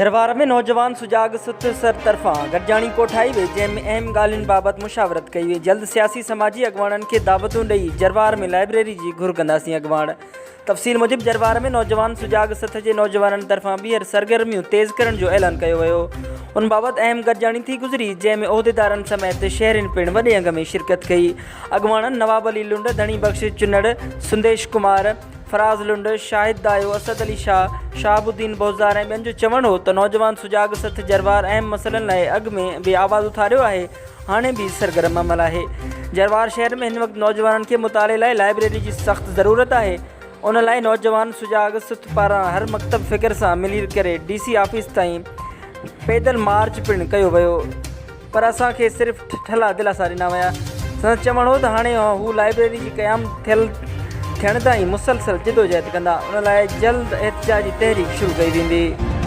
جروار ۾ نوجوان سجاڳ سٿ سر طرفان گڏجاڻي ڪوٺائي وئي جنهن ۾ اهم ڳالهين بابت مشاورت ڪئي وئي جلد سياسي سماجي اڳواڻن کي دعوتون ڏئي جروار ۾ لائبريري جي گهر ڪنداسين اڳواڻ تفصيل موجب جروار ۾ نوجوان سجاڳ سٿ جي نوجوانن طرفان ٻيهر سرگرميون تيز ڪرڻ جو اعلان ڪيو ويو ان بابت اهم گڏجاڻي ٿي گذري جنهن ۾ عهديدارن سميت شهرين پڻ وڏي انگ ۾ شرڪت ڪئي اڳواڻن نواب علي لنڊ، ڌڻي بخش چنڙ، سنديش ڪمار، فراز لنڊ، شاهد دايو، اسد علي شاهه، شهاب الدين بوزدار ۽ ٻين جو چوڻ هو ته نوجوان سجاڳ سٿ جروار اهم مسئلن لاء اڳ ۾ به آواز اٿاريو آهي هاڻي به سرگرم عمل آهي. جروار شهر ۾ هن وقت نوجوانن کي مطالعي لاء لائبريري جي سخت ضرورت آهي ان لاء نوجوان سجاڳ سٿ پاران هر مڪتب فڪر سان ملي ڪري ڊي سي آفيس تائين پيدل مارچ پڻ ڪيو ويو. پر اسان کي صرف ٺلها دلاسا ڏنا ويا. سندس چوڻ هو ته هاڻي هو لائبريري جي قيام ٿيل ٿيڻ تائين مسلسل جدوجهد ڪندا، ان لاء جلد احتجاجي تحريڪ شروع ڪئي ويندي.